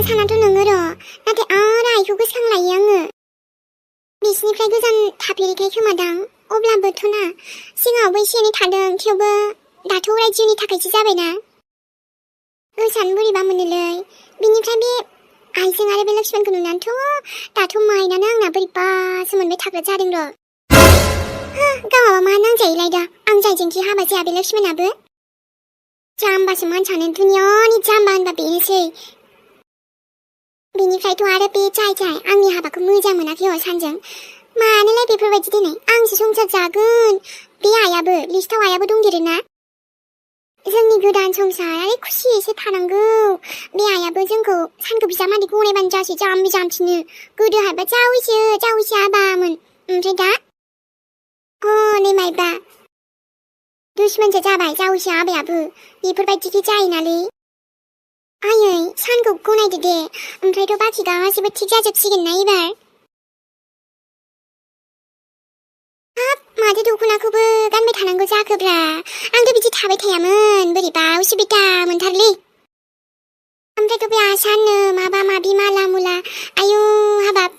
सानाथ' नोङो र' नाथाय आरो आइखौ गोसोखांलायो आङो बिसिनिफ्राय गोजान थाफेरिखाय खोमादां अब्लाबोथ' ना सिगाङावबो एसे एनै थादों थेवबो दाथ' अराय जिउनि थाखायसो जाबायना गोसोआनो बोरैबा मोनोलै बिनिफ्राय बे आइजों आरो बे लक्ष्मणखौ नुनानैथ' दाथ' माइनानो आंना बोरैबासो मोनबाय थाग्रा जादों र' गावहा मा नांजायोलाय दा आं जायजोंखि हाबा जाया बे लक्ष्मणाबो जाम्बासो मानसियानो दुनियानि जाम्बा होनबा बेनोसै बिनिफ्रायथ' आरो बे जाय आंनि हाबाखौ मोजां मोनाखै सानजों मानोलाय बेफोरबायदि दिनै आंसो संसार जागोन बे आइयाबो लिस्टआव आइयाबो दंदेरोना जोंनि गोदान संसार आरो खुसियैसो थानांगौ बे आइयाबो जोंखौ सानखौ बिजामादै गनायबानो जासै जाम्बि जाम्बिनो गोदोहायबा जावैसो आबामोन ओमफ्राय दा हनै माइबा दुश्मनसो जाबाय जावैसो आबायाबो बेफोरबायदिखि जायोनालै आयै सानखौ गनायदो दे ओमफ्रायथ' बाखि गासिबो थिग जाजोबसिगोन ना एबार हाब माथो दख'नाखौबो गानबाय थानांगौ जाखोब्रा आंथ' बिदि थाबाय थायामोन बोरैबा उसुबिदा मोनथारलै ओमफ्रायथ' बे आसाननो माबा माबि माला मुला आयौ हाबाब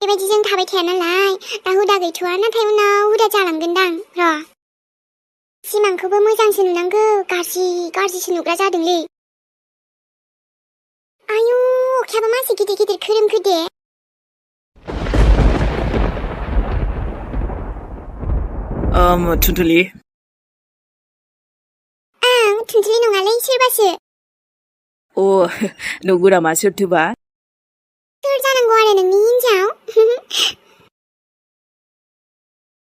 बेबायदिजों थाबाय थाया नालाय दा हुदा गैथ'वा नाथाय उनाव हुदा जालांगोनदां र' सिमांखौबो मोजांसो नुनांगौ गाज्रिसो नुग्रा जादोंलै आयु अखायाबो मासे गिदिर गिदिर खोरोमखो दे थुनथुलि आं थुनथुलि नङालै सोरबासो नंगौ नामा सोरथोबा सोर जानांगौ आरो नोंनि हिनजाव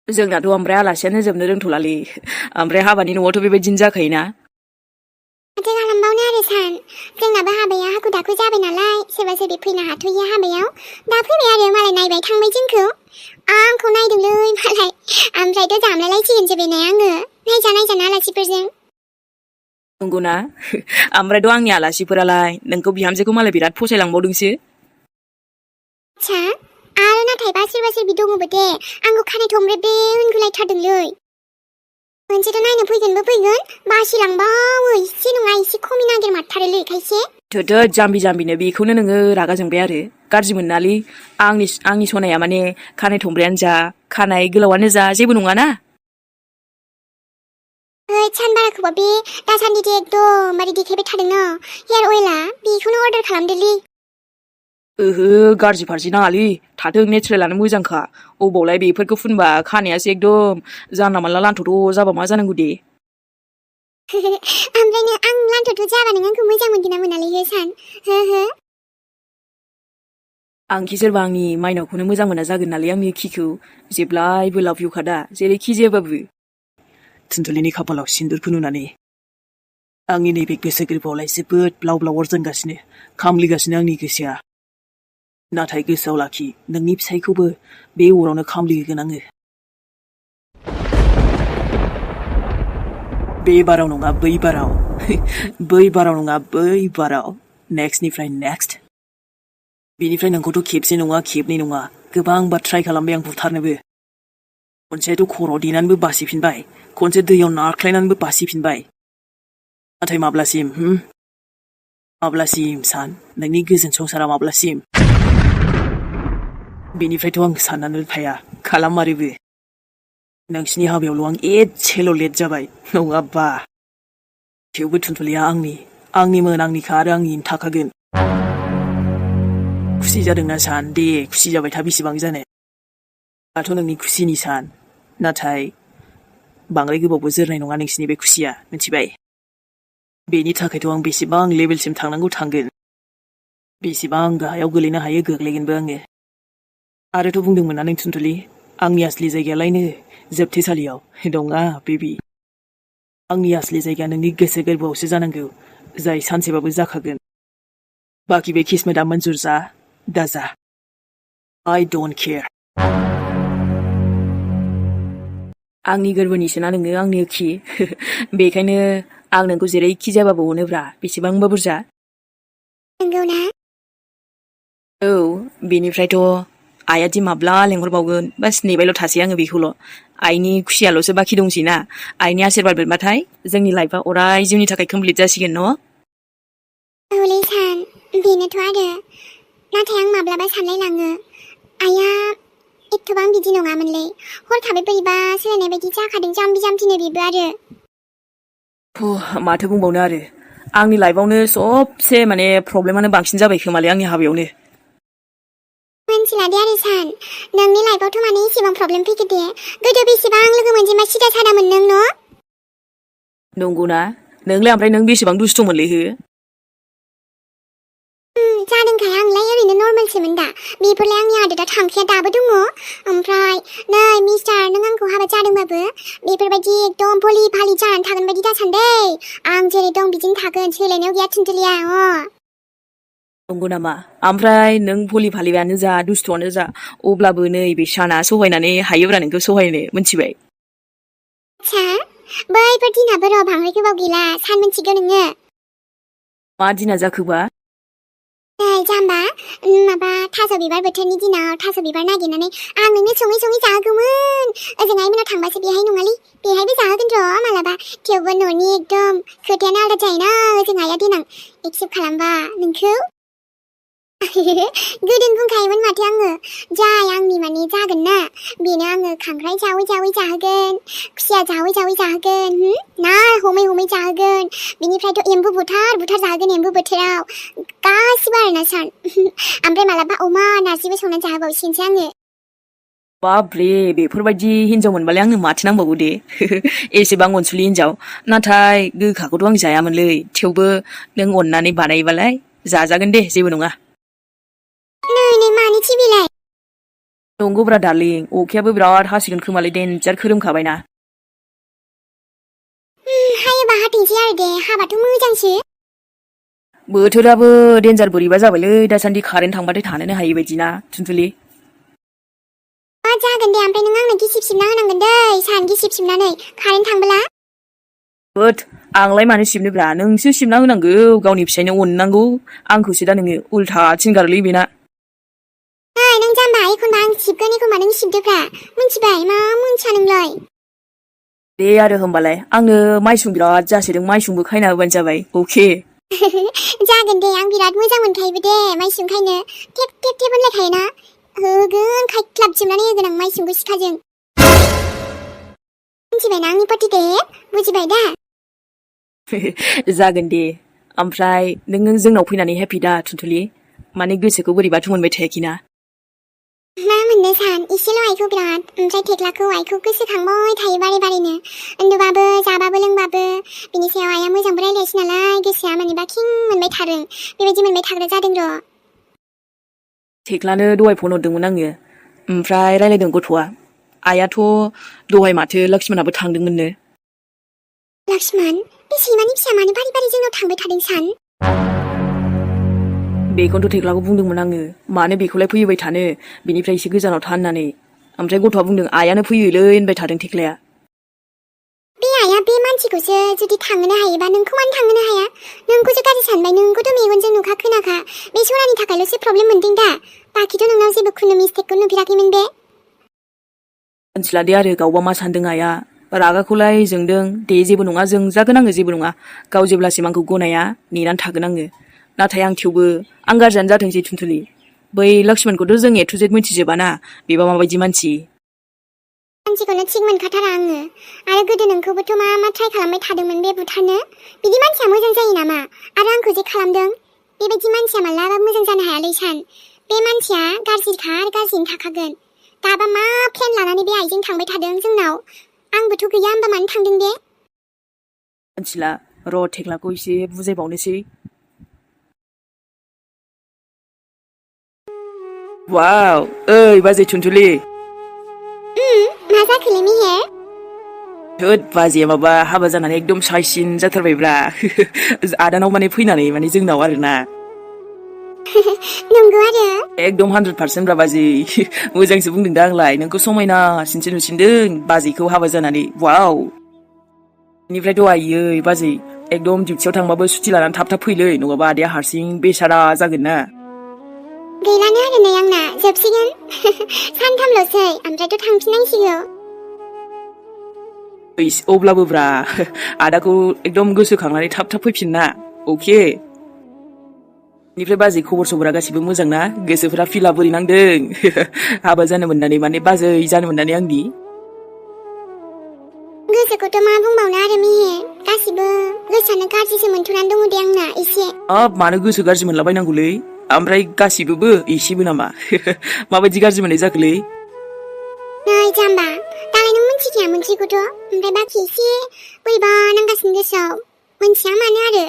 जोंनाथ' ओमफ्राय आलासियानो जोबनो रोंथ'लालै ओमफ्राय हाबानि न'आवथ' बेबायदिनो जाखायोना माथो खालामबावनो आरो सान जोंनाबो हाबाया हाखु दाखु जाबाय नालाय सोरबा सोरबि फैनो हाथ'यि हाबायाव दा फैबाय आरो मालाय नायबाय थांबाय जोंखौ आंखौ नायदोंलै मालाय ओमफ्रायथ' जामलायलायसिगोनसो बेनाय आङो नायजा आलासिफोरजों नंगौना ओमफ्रायथ' आंनि आलासिफोरालाय नोंखौ बिहामजोखौ मालाय बिराद फसायलांबावदोंसो आच्छा आरो नाथायबा सोरबा सोरबि दङबो दे आंखौ खानाय थंब्रे होनगुलायथारदोंलै मोनसेथ' नायनो फैगोन बासिलांबावो एसे नङा एसे खमि नागिरमारथारोलै खायसे थोद जाम्बिनो बेखौनो नोङो रागा जोंबाय आरो गाज्रि मोननालै आंनि सनाया माने खानाय थंब्रेयानो जा खानाय गोलावानो जा जेबो नङाना सानबाराखौबा बे दासान्दि एकदमबारे देखायबाय थादों न हेयार अइला बेखौनो अर्डार खालामदोलै गाज्रि फारसे नाङालै थाथों नेचारेलानो मोजांखा अबावलाय बेफोरखौ फुनबा खानायासो एकदम जानला मानला लान्थ'थ' जाबा मा जानांगौ दे ओमफ्राय आं लान्थ'थ' जाबा नों आंखौ मोजां मोनगोन ना मोनालै सान हो आंखि सोरबा आंनि माइनावखौनो मोजां मोना जागोन नालाय आंनि खिखौ जेब्लायबो लाभ इउ खादा जेरैखि जायाबाबो थुनथुलिनि खाफालाव सिन्दुरखौ नुनानै आंनि नैबे गोसो गोरबोआवलाय जोबोद ब्लाव ब्लाव अर जोंगासिनो खामलिगासिनो आंनि गोसोआ नाथाय गोसोआव लाखि नोंनि फिसायखौबो बे अरावनो खामलिहोगोन आङो बे बाराव नङा बै बाराव बै बाराव नङा बै बाराव नेक्स्टनिफ्राय नेक्स्ट बेनिफ्राय नोंखौथ' खेबसे नङा खेबनै नङा गोबां बार ट्राइ खालामबाय आं बुथारनोबो खनसेथ' खर'आव देनानैबो बासिफिनबाय खनसे दैयाव नारख्लायनानैबो बासिफिनबाय नाथाय माब्लासिम सान नोंनि गोजोन संसारा माब्लासिम बेनिफ्रायथ' आं साननानै थाया खालाममारोबो नोंसिनि हाबायावल' आं एसेल' लेट जाबाय नङाबा थेवबो थुनथुलिया आंनिमोन आंनिखा आरो आंनिनो थाखागोन खुसि जादोंना सान दे खुसि जाबाय था बेसेबां जानो दाथ' नोंनि खुसिनि सान नाथाय बांद्राय गोबावबो जोरनाय नङा नोंसिनि बे खुसिया मिथिबाय बेनि थाखायथ' आं बेसेबां लेभेलसिम थांनांगौ थांगोन बेसेबां गाहायाव गोलैनो हायो गोग्लैगोनबो आङो आरोथ' बुंदोंमोन ना नों थुनथुलि आंनि आसलि जायगायालायनो जोबथेसालियाव नङा बेबि आंनि आसलि जायगाया नोंनि गोसो गोरबोआवसो जानांगौ जाय सानसेबाबो जाखागोन बाखि बे किस्मतआ मन्जुर जा दाजा I don't care आंनि गोरबोनिसोना नोङो आंनि खि बेखायनो आं नोंखौ जेरैखि जाबाबो अनोब्रा बेसेबांबा बुरजा नंगौना औ बेनिफ्रायथ' आइया दि माब्ला लेंहरबावगोन बास नेबायल' थासै आङो बेखौल' आइनि खुसियाल'सो बाखि दंसै ना आइनि आशीर्बाद मोनबाथाय जोंनि लाइफआ अराय जिउनि थाखाय कमप्लिट जासिगोन न' औलै सान बेनोथ' आरो नाथाय आं माब्लाबा सानलायलाङो आइया एथबां बिदि नङामोनलै हरखाबै बोरैबा सोलायनाय बायदि जाखादों जाम्बि जाम्बिनो बेबो आरो माथो बुंबावनो आरो आंनि लाइफआवनो सबसे माने प्रब्लेमानो बांसिन जाबाय खोमालै आंनि हाबायावनो मिथिला दे आरो सान नोंनि लाइफआवथ' माने एसेबां प्रब्लेम फैखो दे गोदो बेसेबां लोगो मोनजेनबा सिदा सादामोन नों न' नंगौना नोंलाय ओमफ्राय नों बेसेबां दुस्थ'मोनलै हो जादोंखाय आंलाय ओरैनो नर्मेलसोमोन दा बेफोरलाय आंनि आददा थांखाया दाबो दङ ओमफ्राय नै मिस्टार नों आंखौ हाबा जादोंबाबो बेफोरबायदि एकदम भलि भालि जानानै थागोन बायदि दासान दै आं जेरै दं बिदिनो थागोन सोलायनायाव गैया थुनथुलिया नंगौ नामा ओमफ्राय नों भलि भालियानो जा दुस्थ'आनो जा अब्लाबो नैबे साना सहायनानै हायोब्रा नोंखौ सहायनो मिथिबाय आच्छा बैफोर दिनाबो र' बांद्राय गोबाव गैला सान मिथिगौ नोङो मा दिना जाखोबा नै जाम्बा माबा थास' बिबार बोथोरनि दिनाव थास' बिबार नागिरनानै आं नोंनो सङै सङै जाहोगौमोन ओजों आइमोनाव थांबासो बेहाय नङालै बेहायबो जाहोगोन र' मालाबा थेवबो न'नि एकदम खोथायानो आलादा जायोना ओजों आइया देनां एक्सेप्ट खालामबा नोंखौ गोदोन बुंखायोमोन माथो आङो जाय आंनि माने जागोन ना बेनो आङो खांख्राइ जावै जावै जाहोगोन खुसिया जावै जावै जाहोगोन ना हमै हमै जाहोगोन बिनिफ्रायथ' एम्बु बुथार बुथार जाहोगोन एम्बु बोथोराव गासिबो आरोना सान ओमफ्राय मालाबा अमा नारजिबो संनानै जाहोबावसिगोनसो आङो बाब्रे बेफोरबायदि हिनजाव मोनबालाय आंनो माथो नांबावगौ दे एसेबां अनसुलि हिनजाव नाथाय गोखाखौथ' आं जायामोनलै थेवबो नों अननानै बानायबालाय जाजागोन दे जेबो नङा नै मानिथि बेलाय नंगौब्रा डार्लिं अखायाबो बिराद हासिगोन खोमालै देन्जार खोरोमखाबायना हायोबा हाथोंसै आरो दे हाबाथ' मोजांसो बोथोराबो देन्जार बोरैबा जाबायलै दासान्दि कारेन्ट थांबाथाय थानोनो हायि बायदि ना थुनथुलि जागोन दे ओमफ्राय नों आंनो गिसिब सिबना होनांगोन दै सान गिसिब सिबनानै कारेन्ट थांबोला होद आंलाय मानो सिबनोब्रा नोंसो सिबना होनांगौ गावनि फिसायनो अननांगौ आंखौसो दा नोङो उल्था थिनगारोलै बेना नै नों जाम्बा एखनबा आं सिबगोन एखनबा नों सिबदोब्रा मिथिबाय मा मोनथिया नोंलाय दे आरो होमबालाय आंनो माइसुं बिराद जासोदों माइसुंबो खायना होबानो जाबाय अके जागोन दे आं बिराद मोजां मोनखायोबो दे माइसुं खायनो टेप टेप टेप होनलायखायोना होगोन खायख्लाबजोबनानै होगोन आं माइसुंखौ सिखाजों मिथिबायना आंनि पटि दे बुजिबाय दा जागोन दे ओमफ्राय नों जोंनाव फैनानै हेपि दा थुनथुलि माने गोसोखौ बोरैबाथ' मोनबाय थायाखैना मा मोननो सान एसेल' आइखौ बिराद ओमफ्राय थेख्लाखौ आइखौ गोसोखांबाय थायो बारे बारेनो उन्दुबाबो जाबाबो लोंबाबो बिनि सायाव आइया मोजांबो रायलायसै नालाय गोसोआ मानिबा खिं मोनबाय थादों बेबायदि मोनबाय थाग्रा जादों र' थेख्लानो दहाय फन हरदोंमोन आङो ओमफ्राय रायलायदों गथ'आ आइयाथ' दहाय माथो लक्ष्मणाबो थांदोंमोननो लक्ष्मण बे सैमानि फिसा मानो बारे बारे जोंनाव थांबाय थादों सान बेखौनोथ' थेख्लाखौ बुंदोंमोन आङो मानो बेखौलाय फैबाय थानो बिनिफ्राय एसे गोजानाव था होननानै ओमफ्राय गथ'आ बुंदों आइयानो फैयोलै होनबाय थादों थेख्लाया बे आइया बे मानसिखौसो जुदि थांहोनो हायोबा नोंखौ मानो थांहोनो हाया नोंखौसो गाज्रि सानबाय नोंखौथ' मेगनजों नुखा खोनाखा बे सरानि थाखायल'सो प्रब्लेम मोनदों दा बाखिथ' नोंनाव जेबो खुनु मिस्टेकखौ नुफेराखैमोन बे मिथिला दे आरो गावबा मा सानदों आइया रागाखौलाय जोंदों दे जेबो नङा जोंजागोन आङो जेबो नङा गाव जेब्लासिम आंखौ गनाया नेनानै थागोन आङो नाथाय आं थेवबो आं गाज्रियानो जाथोंसै थुनथुलि बै लक्ष्मणखौथ' जों ए टु जेड मिथिजोबाना बेबा माबायदि मानसि मानसिखौनो थिग मोनखाथारा आङो आरो गोदो नोंखौबोथ' मा मा ट्राइ खालामबाय थादोंमोन बे बुथारनो बिदि मानसिया मोजां जायो नामा आरो आंखौ जे खालामदों बेबायदि मानसिया मालाबा मोजां जानो हायालै सान बे मानसिया गाज्रिखा आरो गाज्रिनो थाखागोन दाबा मा प्लेन लानानै बे आइजों थांबाय थादों जोंनाव आंबोथ' गैया होमबा मानो थांदों बे मिथिला र' थेख्लाखौ एसे बुजायबावनोसै वाव ओइ बाजै थुनथुलि मा जाखोलै मेहेर होद बाजैया माबा हाबा जानानै एकदम साइसिन जाथारबायब्रा आदानाव माने फैनानै माने जोंनाव आरोना नंगौ आरो एकदम 100% ब्रा बाजै मोजांसो बुंदों दा आंलाय नोंखौ समायनासिनसो नुसिनदों बाजैखौ हाबा जानानै वाव बेनिफ्रायथ' आयै बाजै एकदम डिउटियाव थांबाबो सुथि लानानै थाब थाब फैलै नङाबा आदाया हारसिं बेसारा जागोन ना गैलानो आरो नै आंना जोबसिगोन सानथामल'सै ओमफ्रायथ' थांफिननांसिगौ अब्लाबो ब्रा आदाखौ एकदम गोसोखांनानै थाब थाब फैफिन ना अके बेनिफ्राय बाजै खबर सबरा गासिबो मोजां ना? गोसोफोरा फिला बोरै नांदों? हाबा जानो मोननानै माने बाजै जानो मोननानै आंनि गोसोखौथ' मा बुंबावनो आरो मेहेर, गासिबो गोसोआनो गाज्रिसो मोनथ'नानै दङ दे आंना एसे। मानो गोसो गाज्रि मोनलाबायनांगौलै? ओमफ्राय गासिबोबो एसेबो नामा? माबायदि गाज्रि मोननाय जाखोलै? नै जाम्बा, दालाय नों मिन्थिखाया मोनसेखौथ', ओमफ्राय बाखि एसे बोरैबा नांगासिनो गोसोआव, मोनथिया मानो आरो।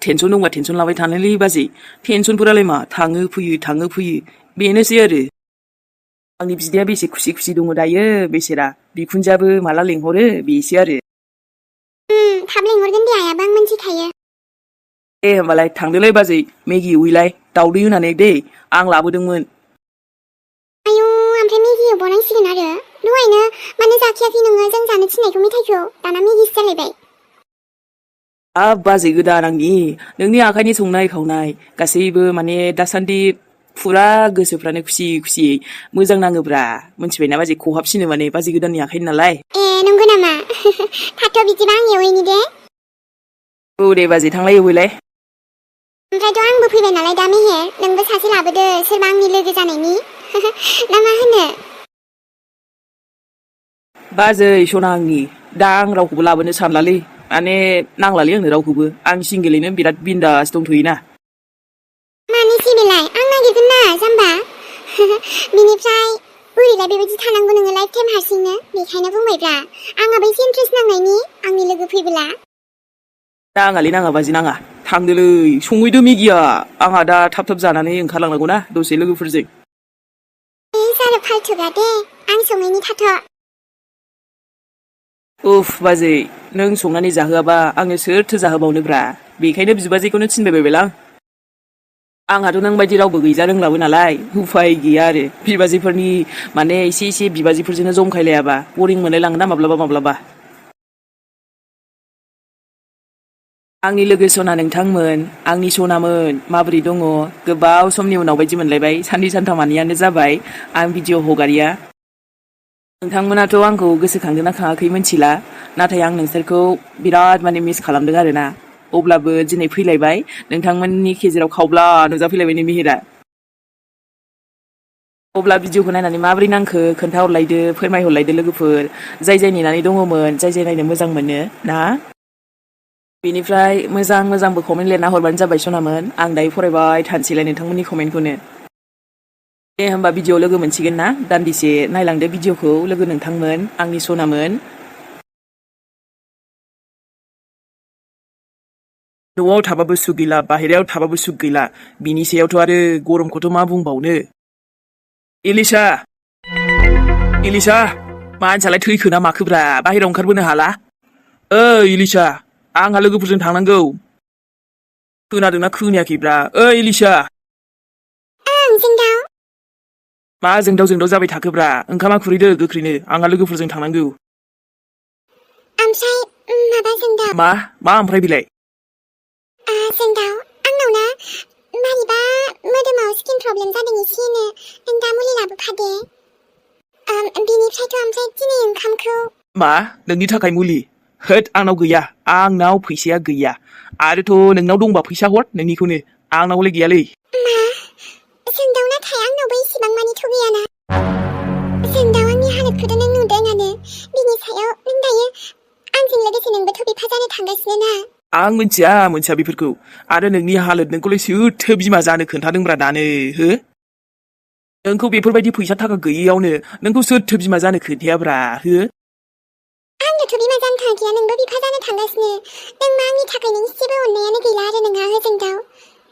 टेनसन दंबा टेनसन लाबाय थानोलै बाजै, टेनसनफोरालाय मा थाङो फैयो बेनोसै आरो। आंनि बिदाया बेसे खुसि खुसि दङ दायो बेसेरा, बिखुनजोआबो माला लेंहरो बेसो आरो। थाब लेंहरगोन दे आयाबो, आं मिन्थिखायो। दे होमबालाय थांदोलै बाजै, मेगि उइलाय दाउदै होनानै दै, आं लाबोदोंमोन। आयौ, ओमफ्राय मेगि एवबावनांसिगोन आरो? दहायनो मानो जाखियाखै नोङो जों जानो थिननायखौ मेथाइखौ, दाना मेगिसो जालायबाय। बाजै गोदान आंनि, नोंनि आखाइनि संनाय खावनाय गासैबो माने दासान्दि फुरा गोसोफ्रानो खुसियै मोजां नाङोब्रा, मिन्थिबायना बाजै, खहाबसिनो माने बाजै गोदाननि आखाइनि नालाय। नंगौ नामा? थाथ' बिदिबा आं एवहैनि दे। औ दे बाजै थांलाय एवहैलाय। ओमफ्रायथ' आंबो फैबाय नालाय दा मेहेर, नोंबो सासे लाबोदो सोरबा आंनि लोगो जानायनि। ना मा होनो? बाजै सना आंनि, दा आं रावखौबो लाबोनो सानलालै, माने नांलालै आंनो रावखौबो, आं सिंगेलैनो बिराद बिन्दास दंथ'योना। मानि बेलाय, आं नागिरगोन ना जाम्बा। बिनिफ्राय बोरैलाय बेबायदि थानांगौ नोङो लाइफ टाइम हारसिंनो, बेखायनो बुंबायब्रा, आंहाबो एसे इन्ट्रेस्ट नांनायनि, आंनि लोगो फैबोला। नाङालै नाङा बाजै नाङा, थांदोलै संहैदो मेगिया, आंहा दा थाब जानानै ओंखारलांनांगौ ना दसे लोगोफोरजों। जानो फालथुगा दे, आं संहैनि थाथ'। उफ बाजै, नों संनानै जाहोआबा आंनो सोरथो जाहोबावनोब्रा, बेखायनो बिबाजैखौनो थिनबाय बायबायलां। आंहाथ' नों बायदि रावबो गैजा रोंलाबो नालाय, उफाय गैया आरो। बिबाजैफोरनि माने एसे बिबाजैफोरजोंनो जमखायलायाबा बरिं मोनलायलाङोना माब्लाबा। आंनि लोगो सना नोंथांमोन, आंनि सनामोन, माबोरै दङ? गोबाव समनि उनाव बायदि मोनलायबाय, साननै सानथामानियानो जाबाय आं भिडिअ हगारिया। नोंथांमोनाथ' आंखौ गोसोखांदोंना खाङाखै मिथिला, नाथाय आं नोंसोरखौ बिराद माने मिस खालामदों आरोना। अब्लाबो दिनै फैलायबाय, नोंथांमोननि गेजेराव खावब्ला नुजाफैलायबाय नै मेहेरा। अब्ला भिडिअखौ नायनानै माबोरै नांखो खोन्थाहरलायदो, फोरमायहरलायदो लोगोफोर, जाय नेनानै दङमोन, जाय नायनो मोजां मोनो ना। बेनिफ्राय मोजांबो कमेन्ट लिरना हरबानो जाबाय सनामोन, आं दायो फरायबाय थानोसैलाय नोंथांमोननि कमेन्टखौनो। दे होमबा भिडिअ लोगो मोनसिगोन ना, दान्दिसे नायलांदो भिडिअखौ लोगो नोंथांमोन, आंनि सनामोन। न'आव थाबाबो सुख गैला, बाहेरायाव थाबाबो सुख गैला, बिनि सायावथ' आरो गरमखौथ' मा बुंबावनो। इलिसा, मानसियालाय थैखो ना माखोब्रा, बाहेरायाव ओंखारबोनो हाला? इलिसा, आंहा लोगोफोरजों थांनांगौ। खोनादोंना खोनायाखैब्रा? इलिसा। जोंदाव। मा जोंदाव जाबाय थाखोब्रा, ओंखामा खुरैदो गोख्रैनो, आंहा लोगोफोरजों थांनांगौ। ओमफ्राय माबा जोंदाव। मा ओमफ्राय बिलाय? जोंदाव, आंनाव ना मारैबा मोदोमाव स्किन प्रब्लेम जादों एसेनो, नों दा मुलि लाबोफादे। बिनिफ्रायथ' ओमफ्राय दिनै ओंखामखौ। मा? नोंनि थाखाय मुलि? होद, आंनाव गैया, आंनाव फैसाया गैया। आरोथ' नोंनाव दंबा फैसा हर नोंनिखौनो, आंनावलाय गैयालै। मा? जोंदाव, नाथाय आंनावबो इसेबां मानिथ' गैयाना। जोंदाव, आंनि हालोदखौथ' नों नुदोंआनो, बिनि सायाव नों दायो आंजों लोगोसे नोंबोथ' बिफा जानो थांगासिनो ना। आं मिथिया बेफोरखौ, आरो नोंनि हालोद नोंखौलाय सोरथो बिमा जानो खोन्थादोंब्रा दानो, हो? नोंखौ बेफोरबायदि फैसा थाखा गैयैयावनो नोंखौ सोरथो बिमा जानो खोन्थायाब्रा, हो? आंनोथ' बिमा जानो थांखिया, नोंबो बिफा जानो थांगासिनो, नों मा आंनि थाखाय नों एसेबो अननायानो गैला आरो नोंहा, हो जोंदाव।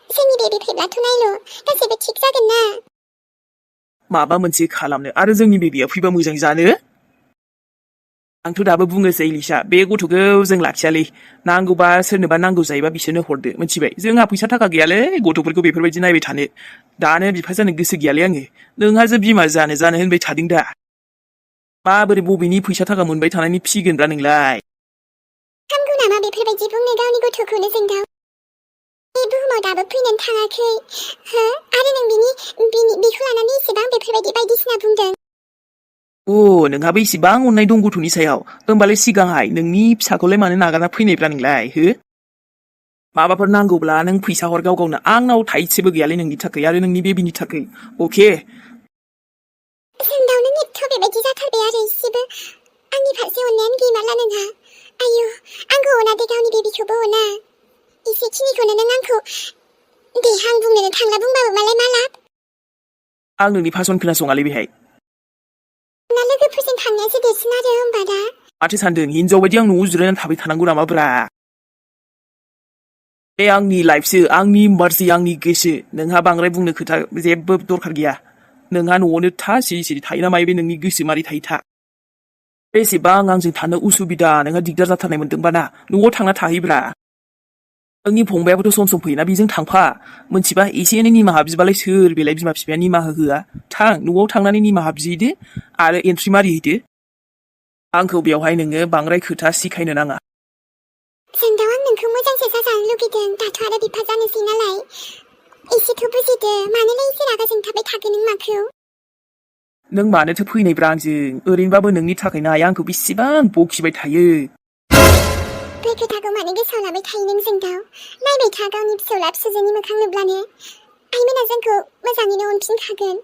जोंनि बेबि फैब्लाथ' नायल' गासैबो थिग जागोन ना। माबा मोनसे खालामनो आरो जोंनि बेबिया फैबा मोजां जानो। आंथ' दाबो बुङोसै इलिसा, बे गथ'खौ जों लाखियालै, नांगौबा सोरनोबा नांगौ जायोबा बिसोरनो हरदो, मिथिबाय? जोंहा फैसा थाखा गैयालै गथ'फोरखौ बेफोरबायदि नायबाय थानो, दानो बिफा जानो गोसो गैयालै आङो, नोंहासो बिमा जानो होनबाय थादों दा। माबोरै बबेनि फैसा थाखा मोनबाय थानायनि फिगोनब्रा नोंलाय? हामगौ नामा बेफोरबायदि बुंनो गावनि गथ'खौनो जोंदाव? बे बुहुमाव दाबो फैनानै थाङाखै, हो? आरो नों बिखौ लानानै एसेबां बेफोरबायदि बायदिसिना बुंदों। नोंहाबो इसिबां अननाय दं गथ'नि सायाव, होमबालाय सिगांहाय नोंनि फिसाखौलाय मानो नागारना फैनायब्रा नोंलाय, हो? माबाफोर नांगौब्ला नों फैसा हर गाव गावनो आंनाव थाइसेबो गैयालै नोंनि थाखाय आरो नोंनि बेबिनि थाखाय अके जोंदाव नों एथ' बेबायदि जाथारबाय आरो इसेबो आंनि फारसे अननायानो गैमारला नोंहा आयु आंखौ अना दे गावनि बेबिखौबो अना एसेखिनिखौनो नों आंखौ दे आं बुंनोनो थांला बुंबाबो मालाय मा लाब आं नोंनि भाषण खोनासङालै बेहाय ना लोगोफोरजों थांनायासो देरसिन आरो होमबा दा माथो सानदों हिनजाव बायदि आं न'आव जिरायनानै थाबाय थानांगौ नामाब्रा बे आंनि लाइफसो आंनि मार्सि आंनि गोसो नोंहा बांद्राय बुंनो खोथा जेबो दरखार गैया नोंहा न'आवनो था सिरि सिरि थायो ना मायो बे नोंनि गोसो मारै थायो था बेसेबां आंजों थानो उसुबिदा नोंहा दिगदार जाथारनाय मोनदोंबा ना न'आव थांना थाहैब्रा आंनि फंबायाबोथ' सम सम फैयोना बेजों थांफा मोनथिबा एसे एनै निमाहा बिबालाय सोर बेलाय बिमा बिफाया निमाहा होआ थां न'आव थांनानै निमाहा बिहैदो आरो एन्ट्रि मारिहैदो आंखौ बेवहाय नोङो बांद्राय खोथा सिखायनो नाङा जोंदाव आं नोंखौ मोजांसो जाजानो लुगैदों दाथ' आरो बिफा जानोसै नालाय एसेथ' बुजिदो मानोलाय एसे रागा जोंथाबाय थागोन नों माखौ नों मानोथो फैनायब्रा आंजों ओरैनोबाबो नोंनि थाखायनो आइया आंखौ बेसेबां बखिबाय थायो बे खोथाखौ मानो गोसोआव लाबाय थायो नों जोंदाव नायबाय था गावनि फिसौला फिसौजोनि मोखां नुब्लानो आइमोना जोंखौ मोजाङैनो अनफिनखागोन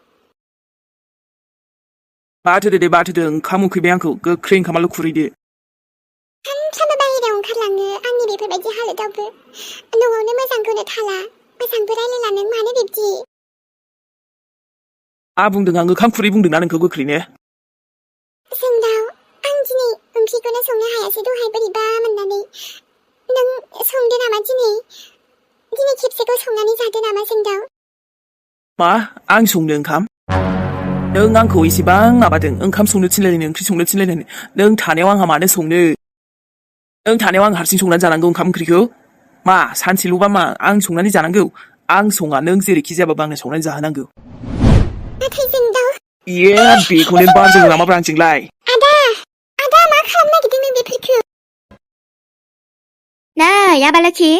बाथोदो दे बाथोदो ओंखाम उखैबाय आंखौ गोख्रै ओंखामाल' खुरैदो सानफ्रामबो बाहेरायाव ओंखारलाङो आंनि बेफोरबायदि हालोदावबो न'आवनो मोजांखौनो थाला मोजांबो रायलायला नों मानो बिब्दि बुंदों आं ओंखाम खुरै बुंदोंना नोंखौ गोख्रैनो जोंदाव आं दिनै ओंख्रिखौनो संनो हायासै दहाय बोरैबा मोननानै नों संदो नामा दिनै खेबसेखौ संनानै जादो नामा जोंदाव मा आं संनो ओंखाम नों आंखौ एसेबां माबादों ओंखाम संनो थिनलायलायनो ओंख्रि संनो थिनलायलायनो नों थानायाव आंहा मानो संनो नों थानायाव आं हारसिं संनानै जानांगौ ओंखाम ओंख्रिखौ मा सानसेल'बा मा आं संनानै जानांगौ आं सङा नों जेरैखि जायाबाबो आंनो संनानै जाहोनांगौ नाथाय जोंदाव बेखौनो बारजों नामाब्रा आंजोंलाय आदा मा खालामनो नागिरदों नों बेफोरखौ नै आबालाखि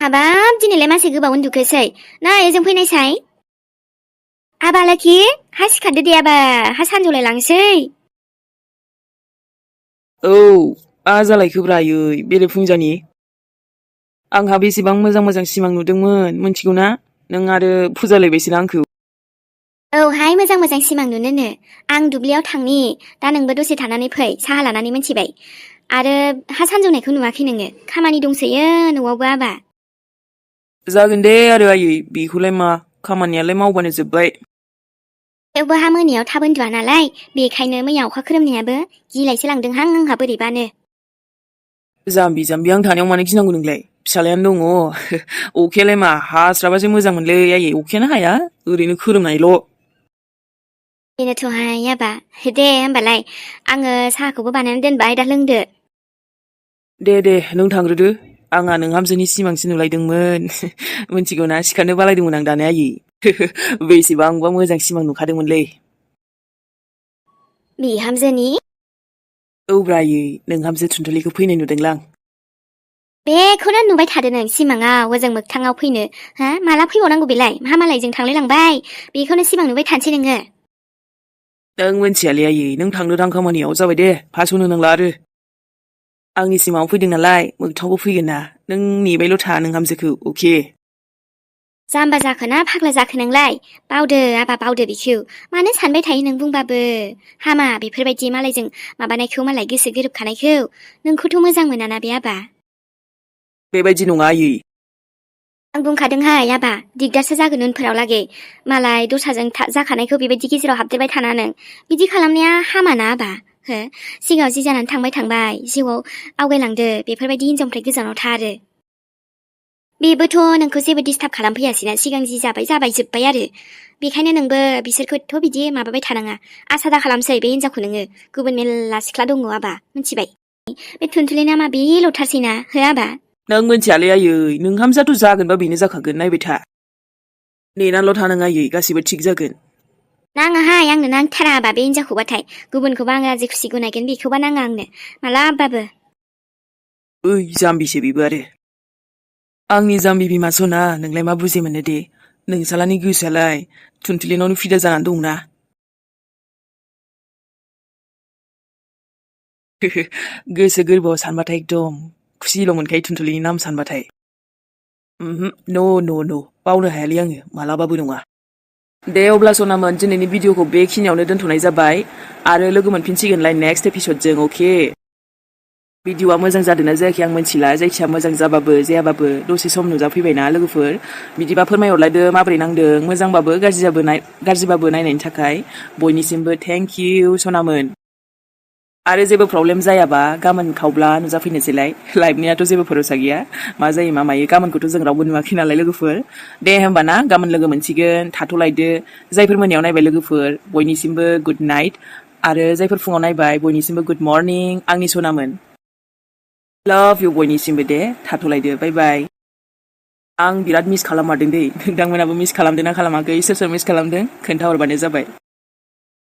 हाबाब दिनैलाय मासे गोबाव उन्दुखोसै नै ओजों फैनायसाय आबालाखि हा सिखारदो दे आबा हा सानजौलाय लांसै औ जालायखोब्रा आयै बेरे फुंजानि आंहा बेसेबां मोजां मोजां सिमां नुदोंमोन मोनथिगौ ना नों आरो फुजालायबायसोना आंखौ औहाय मोजां मोजां सिमां नुनोनो आं दुब्लियाव थांनि दा नोंबो दसे थानानै फै साहा लानानै मोनथिबाय आरो हा सानजौनायखौ नुवाखै नोङो खामानि दंसोयो न'आवबो आबा जागोन दे आरो आयै बेखौलाय मा खामानियालाय मावबानो जोब्बाय थेवबो हा मोनायाव थाब उन्दुआ नालाय बेखायनो मैया अखा खोरोमनायाबो गिलायसो लांदोंहां आंहा बोरैबानो जाम्बि आं थानायाव मानो गिनांगौ नोंलाय फिसालायानो दङ अखायालाय मा हास्राबासो मोजां मोनलै आयै अखायानो हाया ओरैनो खोरोमनायल' बेनोथ'हाय आबा दे होमबालाय आङो साहाखौबो बानायनानै दोनबाय दा लोंदो दे नों थांग्रोदो आंहा नोंहामजोनि सिमांसो नुलायदोंमोन मिथिगौ ना सिखारनो बालायदोंमोन आं दानो आयै बेसेबांबा मोजां सिमां नुखादोंमोनलै बिहामजोनि औब्रा आयै नोंहामजो थुनथुलिखौ फैनाय नुदोंलां बेखौनो नुबाय थादो नों सिमाङाव ओजों मोगथाङाव फैनो हा माला फैबावनांगौ बेलाय मा मालायजों थांलाय लांबाय बेखौनो सिमां नुबाय थानोसै नोङो नों मिथियालै आयै नों थांनो दां खामानियाव जाबाय दे फास होनो नांला आरो आंनि सिमाङाव फैदों नालाय मोगथाङावबो फैगोन ना नों नेबायल' था नोंहामजोखौ अके जाम्बा जाखोना फाग्ला जाखो नोंलाय बावदो आबा बावदो बेखौ मानो सानबाय थायो नों बुंबाबो हामा बेफोरबायदि मालायजों माबानायखौ मालाय गोसो गोरोबखानायखौ नोंखौथ' मोजां मोनाना बे आबा बेबायदि नङा आयै आं बुंखादोंहाय आबा दिगदारसो जागोन उनफोराव लागै मालाय दस्राजों जाखानायखौ बेबायदि गेजेराव हाबदेरबाय थाना नों बिदि खालामनाया हामाना आबा हो सिगाङाव जि जानानै थांबाय जिउआव आवगायलांदो बेफोरबायदि हिनजावनिफ्राय गोजानाव था आरो बेबोथ' नोंखौ जेबो डिस्टार्ब खालामफैयासैना सिगां जि जाबाय जोब्बाय आरो बेखायनो नोंबो बिसोरखौथ' बिदि माबाबाय थानाङा आसा दा खालामसै बे हिनजावखौ नोङो गुबुन मेल्ला सिख्ला दङ आबा मिथिबाय बे थुनथुलिना मा बेल'थारसैना हो आबा नों मिथियालै आयै नोंहामजाथ' जागोनबा बेनो जाखागोन नायबाय था नेनानैल' था नों आयै गासिबो थिग जागोन नाङाहाय आंनो नांथारा आबा बे हिनजावखौबाथाय गुबुनखौबा आं राजि खुसि गनायगोन बेखौबा नाङा आंनो मालाबाबो ओइ जाम्बिसो बेबो आरो आंनि जाम्बि बिमा सना नोंलाय मा बुजि मोनो दे नोंसालानि गोसोआलाय थुनथुलिनावनो फिदा जानानै दंना गोसो गोरबोआव सानबाथाय एकदम खुसिल' मोनखायो थुनथुलिनि नाम सानबाथाय न' बावनो हायालै आङो मालाबाबो नङा दे अब्ला सनामोन दिनैनि भिडिअखौ बेखिनियावनो दोनथ'नाय जाबाय आरो लोगो मोनफिनसिगोनलाय नेक्स्ट एपिसडजों अके भिडिअआ मोजां जादोंना जायाखै आं मिथिला जायखिया मोजां जाबाबो जायाबाबो दसे सम नुजाफैबायना लोगोफोर बिदिबा फोरमायहरलायदो माबोरै नांदों मोजांबाबो गाज्रिबाबो नायनायनि थाखाय बयनिसिमबो थेंक इउ सनामोन आरो जेबो प्रब्लेम जायाबा गाबोन खावब्ला नुजाफैनोसैलाय लाइभनियाथ' जेबो भरोसा गैया मा जायो मा मायो गाबोनखौथ' जों रावबो नुवाखै नालाय लोगोफोर दे होमबा ना गाबोन लोगो मोनसिगोन थाथ'लायदो जायफोर मोनायाव नायबाय लोगोफोर बयनिसिमबो गुड नाइट आरो जायफोर फुङाव नायबाय बयनिसिमबो गुड मर्निं आंनि सनामोन लाभ इउ बयनिसिमबो दे थाथ'लायदो बाय बाय आं बिराद मिस खालाममारदों दै नोंथांमोनाबो मिस खालामदों ना खालामाखै सोर सोर मिस खालामदों खोन्थाहरबानो जाबाय